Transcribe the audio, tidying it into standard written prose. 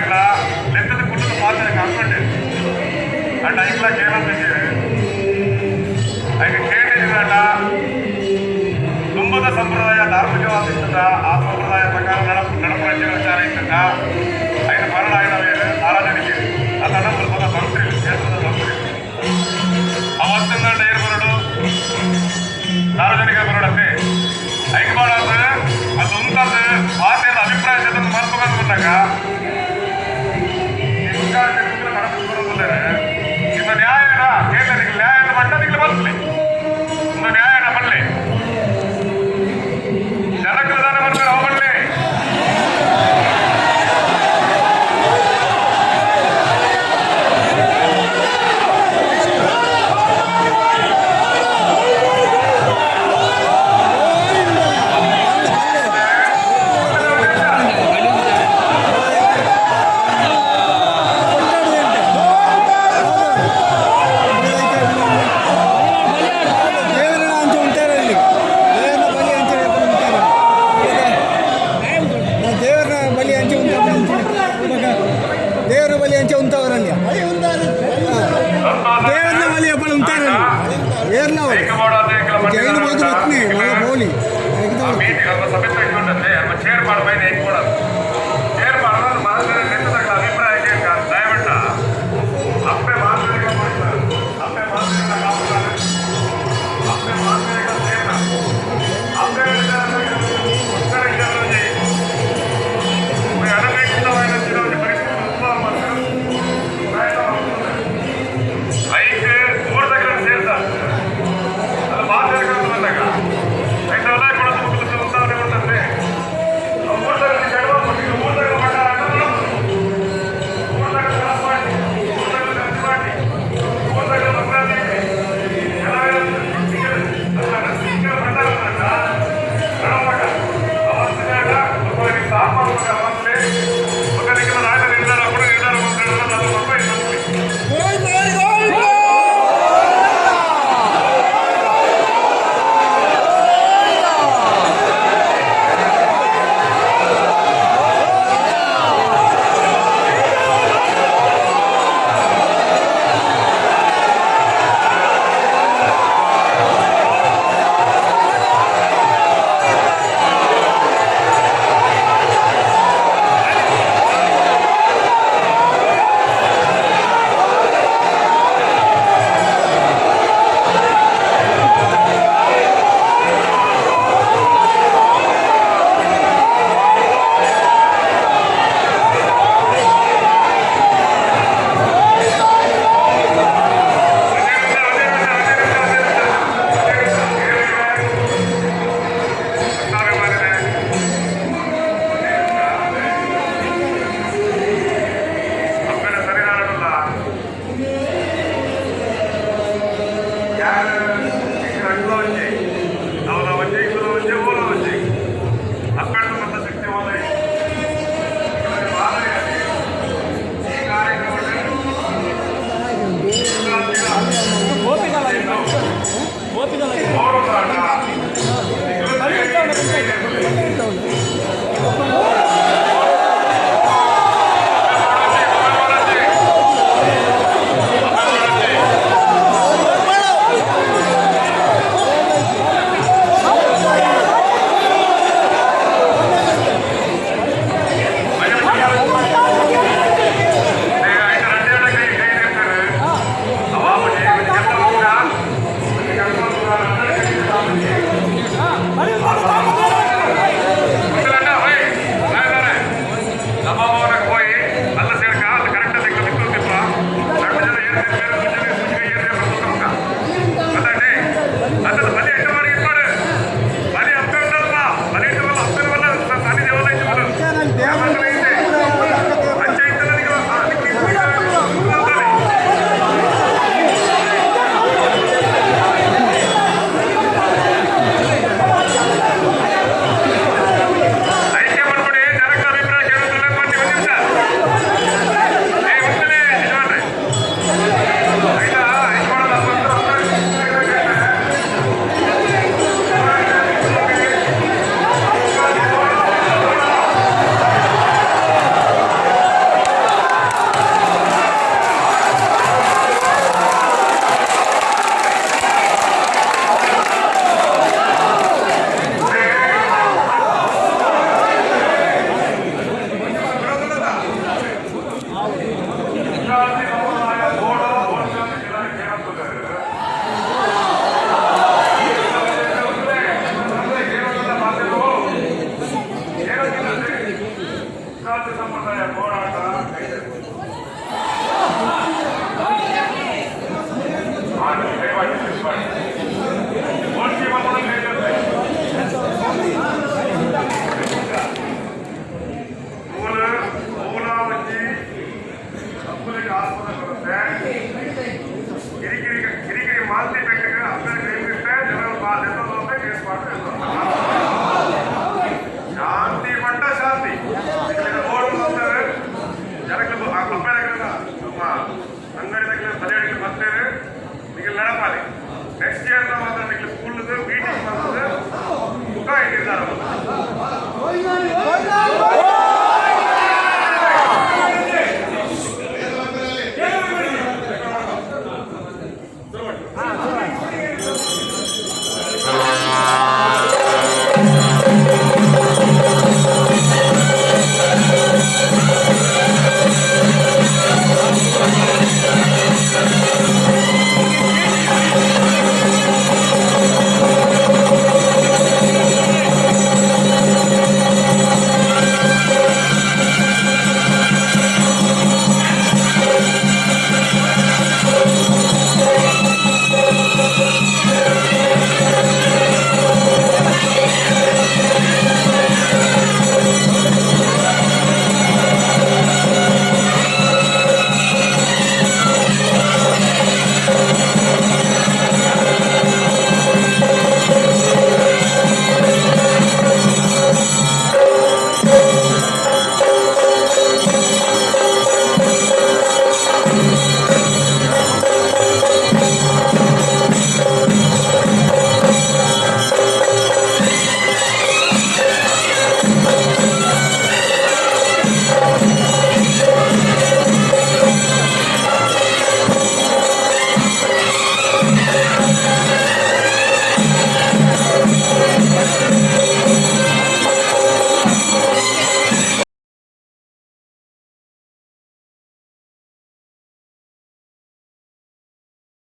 ಊರ್ದಕ್ಲ ಲೆತ್ತದ ಕುಲ್ಲದ ಪಾತ್ರ ಹಾಕೊಂಡೆ. ಅಂಡ್ ಐಕ್ಲ ಕೇಳಂತಿದ್ದೀರಿ. ಐಕ ಕೇಳಿದ್ರಾಟ ತುಂಬದ ಸಂಪ್ರದಾಯ ಧಾರ್ಮಿಕವಾದ ಆ ಸಂಪ್ರದಾಯ ಪ್ರಕಾರ ನಡಪುರಂಚಿನ ವಿಚಾರ ಇತ್ತದ. ಐನ ಮರಣ ಆಯ್ನ ಸಾರ್ವಜನಿಕ ಅದನ್ನ ಸ್ವಲ್ಪ ತಂತ್ರಿ, ಕ್ಷೇತ್ರದ ತಂತ್ರಿ. ಅವತ್ತಿಂದ ಏರ್ ಬರಡು, ಸಾರ್ವಜನಿಕ ಬರಡತ್ತೆ. ಐಕ್ ಮಾಡಾದ ಅದು ಉಂಟಾದ ಮಾತೆಲ್ಲ ಅಭಿಪ್ರಾಯ ಜೊತೆ ಮಲ್ಪಗಂತ ಬಂದಾಗ ಇನ್ನು ನ್ಯಾಯನ ಕೇಂದ್ರ ನ್ಯಾಯ ಪಟ್ಟ ನಿಗ್ಲು ಮಲ್ಪಲಿ, ಇನ್ನು ನ್ಯಾಯನ ಪಡ್ಲಿ. ಜನಕ್ಕೆ ದಾನ ಮಾಡ್ತಾರೆ ಅವ ಪಡ್ಲಿ. ದೇವರನ್ನ ಅಂಚೆ ಉಂಟಾರೆ ಇಲ್ಲಿ. ದೇವರನ್ನ ಬಲಿ ಅಂಚೆ ಉಂಟಾರೆ. ದೇವರ ಬಲಿ ಅಂಚೆ ಉಂಟಾರೆ. ದೇವರ ಬಲಿ ಅಂಚೆ ಉಂಟವರಲ್ಲಿ ದೇವರನ್ನ ಬಲಿ ಅಪ್ಪಳ ಉಂಟಾರೆ ಏರ್ಲ ಅವರು. ಜೈನ ಬೋದು ಬತ್ನಿ ಮಲ್ಲ ಬೋಲಿ. ಮೀಟಿಂಗ್ ಅಲ್ಪ ಸಭೆ ತಗೊಂಡಂತೆ ಅಲ್ಪ ಚೇರ್ ಮಾಡಿ ಬೈನ ಕೊಡೋದು. ಚೇರ್ ಮಾಡೋದು ಮಾತಾಡ ನೆತ್ತದಾಗ ಅಭಿಪ್ರಾಯ ಕೇಳ್ಕ. ದಯವಿಟ್ಟ ಅಪ್ಪೆ ಮಾತಾಡಿದ ಮಾಡ್ತಾರೆ, ಅಪ್ಪೆ ಮಾತಾಡಿದ ಕಾಪುತ್ತಾರೆ, ಅಪ್ಪೆ ಮಾತಾಡಿದ ಸೇರ್ನ ಅಪ್ಪೆ ಉತ್ತರ ವಿಚಾರದಲ್ಲಿ ಅನಪೇಕ್ಷಿತವಾದ ಪರಿಸ್ಥಿತಿ ಉದ್ಭವ ಮಾಡ್ತಾರೆ ಪ್ರಯತ್ನ ಮಾಡ್ತಾರೆ. ಐಕ್ ಊರ್ದಗ್ರ ಸೇರ್ತಾರೆ. ಅದು ಮಾತಾಡ್ಕೊಂಡು ಬಂದಾಗ ಐದೆಲ್ಲ ಕೊಡೋದು ಮುಗಿದ ಉತ್ತಾವನೆ ಕೊಡ್ತಂತೆ. ಊರ್ದಲ್ಲಿ ಜಡವ ಕೊಟ್ಟಿದ್ದು. ಬಿಸಾಲ್ಜ ಸಂಪ್ರದಾಯ ಬೋಡಾಟ.